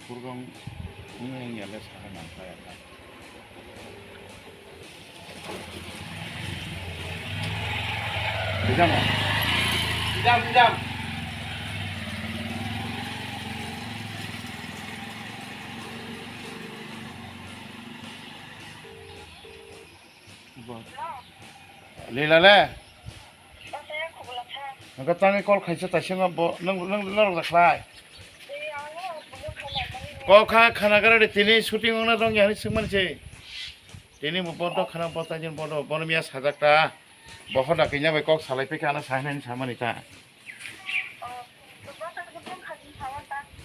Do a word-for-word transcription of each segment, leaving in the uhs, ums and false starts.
Kurgang wngya le sakha nang kha ya kha. Kijang. Kijang, kijang. Bo. Lila le. Nang ka tangwi call khaisa taisongo bo, nang, nang, nang rok da khlai. Kok kha khana gara de tini shooting ongna rong ya hinwi swngmani se. Tini bo bodo khana bo taijin bodo, bono miya sajak ta. Bo hoda kinya bai kok salai pekha ano sahinani samani ta.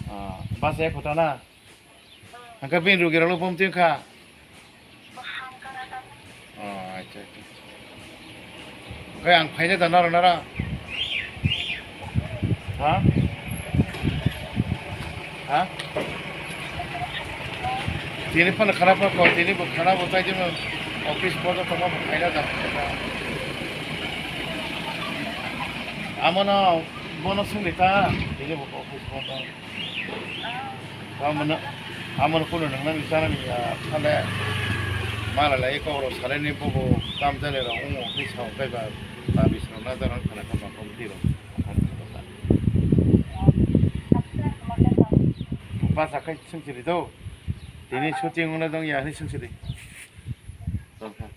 Ah, bas ek hota na. Hangke bini rugi rok bom tin kha. Oh, acha, acha. Hangke ang phaina da naro nara. Ha? Ha? Tini phano khana pha ko, tini bo khana bo tai jeno office bodo tongo bo phaina da. Amono bono sungni ta, tini bo office bodo. Amano, amano kuno nang nang sana ni ya, sale mala lai ko ro sale ni bobo kam jale ro ungo office ho kai ba, ba bisro na jana khana khana kom tiro. Basa kai sengchiri do. Tini shooting wngna dong ya, ni sengchiri. Tongkha.